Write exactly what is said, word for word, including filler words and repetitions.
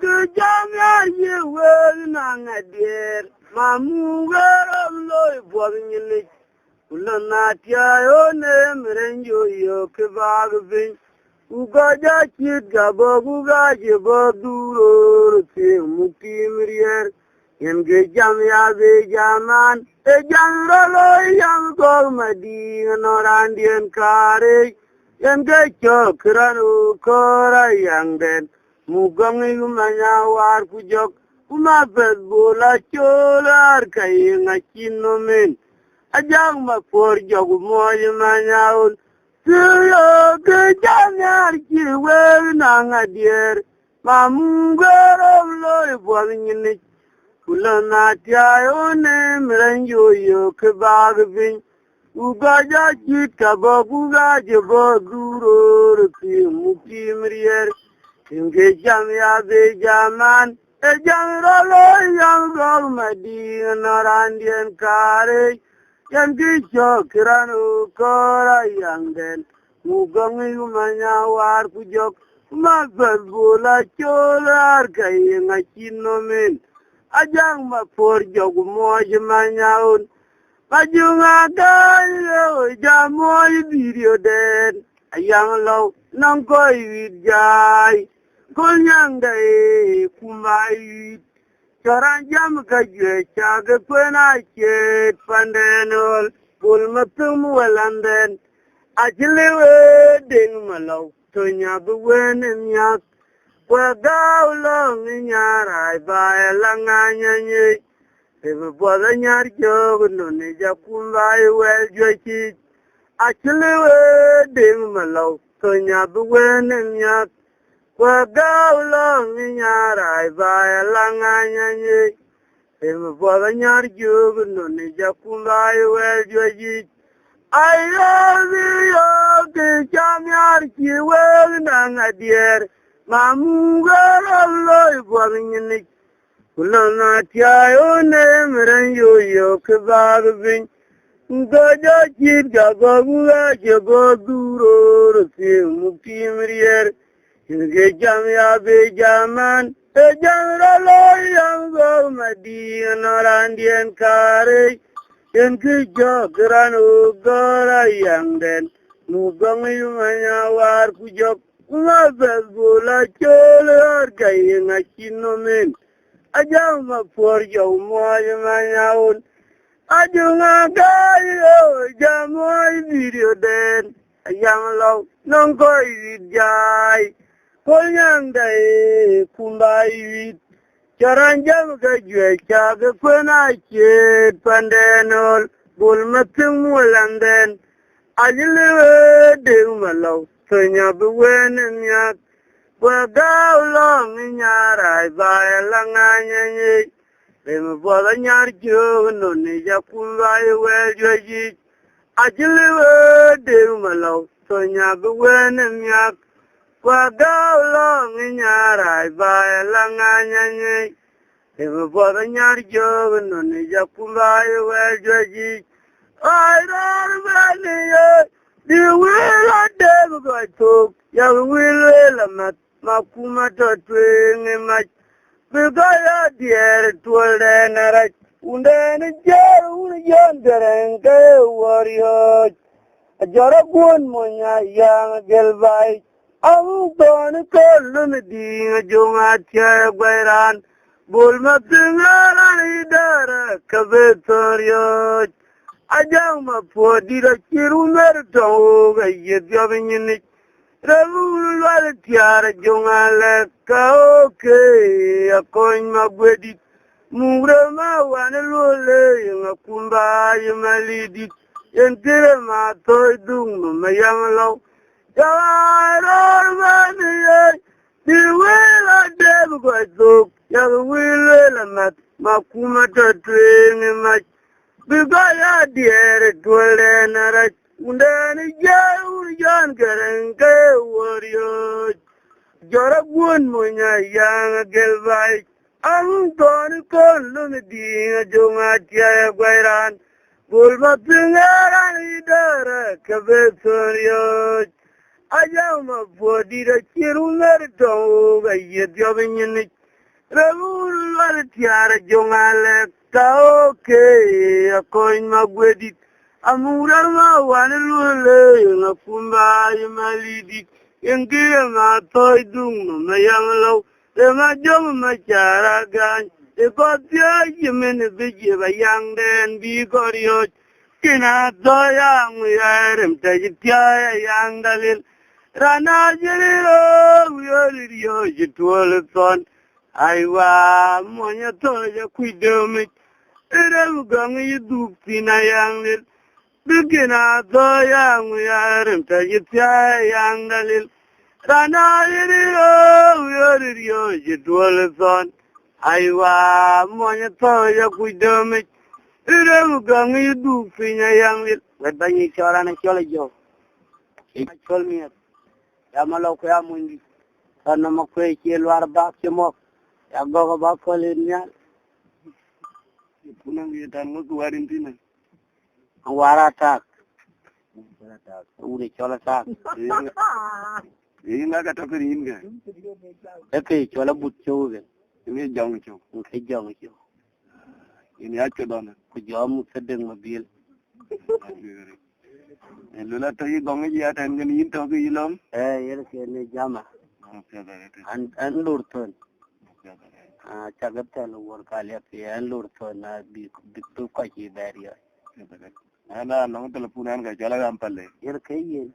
Kë jam yar ye wëëu naŋ adiɛɛr, ma muk ë rɔm looi buɔth nyinic. Ku lɔ na tiaai ɣön ë mërɛny yo yök kë bak piny. Ku gɔc acït ka bɔ̈, ku gɔc ë bɔ̈ dhuk röör thiëëk muk tiim riɛɛr. Yen kë jam ya be jaman, ë jam rɔt looi yam gɔ̈k madï ënɔn raandiɛn kaarëc. Yen kë cɔk kë raan ɣöö kɔɔr ayaŋdɛn. Muk gɔŋ ë manya waar ku jɔk, ku ma pɛth bol acol aar ka ye ŋa cïn nɔm en. Ajak ma puɔ̈r jɔk muɔɔc ë manya ɣön. Thiëëu yök kë jam yar cï wëëu naŋ adiɛɛr, ma muk ë rɔm looi buɔth nyinic. Ku lɔ na tiaai ɣön ë mërɛny yo yök kë bak piny. Ku gɔc acït ka bɔ̈, ku gɔc ë bɔ̈ dhuk röör thiëëk muk tiim riɛɛr. Yen kë jam ya be jaman, ë jam rɔt looi yam gɔ̈k madï ënɔn raandiɛn kaarëc. Yen kë cɔk kë raan ɣöö kɔɔr ayaŋdɛn. Muk gɔŋ ë manya waar ku jɔk, ku ma pɛth bol acol aar ka ye ŋa cïn nɔm en. Ajak ma puɔ̈r jɔk muɔɔc ë manya ɣön. Majuŋ Agaany ɣöö jam muɔɔc ë video dɛn. Ayaŋ lɔu nɔŋ kɔc wït jai. Kol nyaŋda ë kumba wït. Cɔl raan jam ka juëc cak ë kuen acet pandɛn ɣöl. Bol ma thum wëlandɛn. Acï lëu ë deŋ ma lɔu. Thöny abï wën ë miäk. Ku agäu lɔ̈ŋ ë nyaar ai ba ë la ŋany anyec. Ë bï buɔth anyar jɔ̈ɔ̈k ë nɔn ë jakum ba ë wɛl juëc yic. Acï lëu ë deŋ ma lɔu. Thöny abï wën ë miäk. Ku agäu lɔ̈ŋ ë nyaar ai ba ë la ŋany anyec. Ë bï buɔth anyar jɔ̈ɔ̈k ë nɔn ë jakum ba ë wɛl juëc yic. Ai rɔ̈ɔ̈r bï yök kë cam yar cï wëëu naŋ adiɛɛr, ma muk ë rɔm looi buɔth nyinic. Ku lɔ na tiaai ɣön ë mërɛny yo yök kë bak piny. Gɔc acït ka gɔ̈k, ku ɣaac ë bɔ̈ dhuk röör thiëëk muk tiim riɛɛr. Yen kë jam ya be jaman, ë jam rɔt looi yam gɔ̈k madï ënɔn raandiɛn kaarëc. Yen kë jɔk kë raan ɣöö gɔ̈ɔ̈r ayaŋdɛn. Muk gɔŋ ë manya waar ku jɔk, ku ma pɛth bol acol aar ka ye ŋa cïn nɔm en. Ajak ma puɔ̈r jɔk muɔɔc ë manya ɣön. Ajuŋ Agaany ɣöö jam muɔɔc video dɛn. Ayaŋ lɔu nɔŋ kɔc wït jai. Kol nyaŋda ë kumba wït. Cɔl raan jam ka juëc cak ë kuen acet pandɛn ɣöl. Bol ma thum wëlandɛn. Acï lëu ë deŋ ma lɔu. Thöny abï wën ë miäk. Ku agäu lɔ̈ŋ ë nyaar ai ba ë la ŋany anyec. Ë bï buɔth anyar jɔ̈ɔ̈k ë nɔn ë jakum ba ë wɛl juëc yic. Acï lëu ë deŋ ma lɔu. Thöny abï wën ë miäk. Ku agäu lɔ̈ŋ ë nyaar ai ba ë la ŋany anyec. Ë bï buɔth anyar jɔ̈ɔ̈k ë nɔn ë jakum ba ë wɛl juëc yic. Ai rɔ̈ɔ̈r bɛ̈n ë ye, bï wël adem gɔc thok, yak wël lueel amath, ma kum atɔ̈ tueŋ ë mac. Bï gɔc adiɛɛr ë tuɔ̈l dɛn arac, wundɛn ë jiëër wun Jɔn Gɛrɛŋ ke ye wɔ riɔ̈ɔ̈c. Ajɔl aguɔ̈n mony ayaŋ gël baai. Aŋ thɔ̈n ë kööl lun ë diiŋ ajöŋ athiɛɛi guɛc raan. Bol ma piŋ ë raan ë däärë ke bï thɔ̈n riɔ̈ɔ̈c. Ajak ma puɔ̈r dït acï run ë tɔŋ ɣook aye dhiɔp ë nyinic. Rem wun lual tiaar ajöŋ alɛ̈k ka oke akɔ̈ny ma guëdït. Muk rem awan ë luöl ë yeŋ akum ba ye malidït. Yen kë rem athɔ̈c dhuk nɔm ayaŋ lɔu. Jɔl aa rɔ̈ɔ̈r bɛ̈n ë ye, bï wël adem gɔc thok, yak wël lueel amath, ma kum atɔ̈ tueŋ ë mac. Bï gɔc adiɛɛr ë tuɔ̈l dɛn arac, wundɛn ë jiëër wun Jɔn Gɛrɛŋ ke ye wɔ riɔ̈ɔ̈c. Jɔl aguɔ̈n mony ayaŋ agël baai. Aŋ thɔ̈n ë kööl lun ë diiŋ ajöŋ athiɛɛi guɛc raan. Bol ma piŋ ë raan ë däärë ke bï thɔ̈n riɔ̈ɔ̈c. Ajak ma puɔ̈r dït acï run ë tɔŋ ɣook aye dhiɔp ë nyinic. Rɛm wur lual tiaar ajöŋ alɛk ka oke akɔny ma guedit. Amurar ma wan luel ŋa kumba yi malidit. Yen ki ema thɔc duŋ ma ma yaŋ lɔu. Ema jöŋ ma cara gany. E kɔth thiac yi min bi jiep ayaŋden bi kɔriɔc. Kina thɔc aŋu ya rem tɛc thiac ayaŋ dalil. Rana jiri ro wiori riɔc tuol thɔn. Aiwa, mony athɔc akuc dömic, ë rem gäŋ yï dhuk thïn ayaŋ lil. Bï kën athɔc aŋu ya rem tɛc yï thiai ayaŋ dalil. Rana yï riro wiöör riööc yï duöl thɔn. Aiwa, mony athɔc akuc dömic, ë rem gäŋ yï dhuk piny ayaŋ lil. Wɛt bäny yï cɔl raan acɔl ë jɔu. Cɔl miɛth. Ya malɔu ku ya mony dït. Tɔn nɔm akuëc cie luar bak cï mɔ̈k. Ya gɔ̈k abak köl en nhial. Kunäŋ ye tän ŋö kë wäär yïn thïn ë? Wäär atak. Wun ë cɔl atak. Ee, yïn ŋa ka tɔ kën yïn kë? Ee kë cɔl abut cök kë. Yïn ye jɔŋ cök. Yïn ke jɔŋ cök. Yïn ya cök dɔn. Ku jɔ muk ke dëŋ ma biël. Ee, lula tɔ yï gɔŋ yic ya tɛn kën yïn tɔ kë yï lɔm? Ee, yen ke ni jama. An, an lur thön. Ah, cak ë thɛl wuɔr ka liɛp, ye an lur thön, na bi, bi, bi kɔc yï bɛɛr yɔ. An, an nɔŋ telepun an ka cɔl agam pale. Yen ke yen.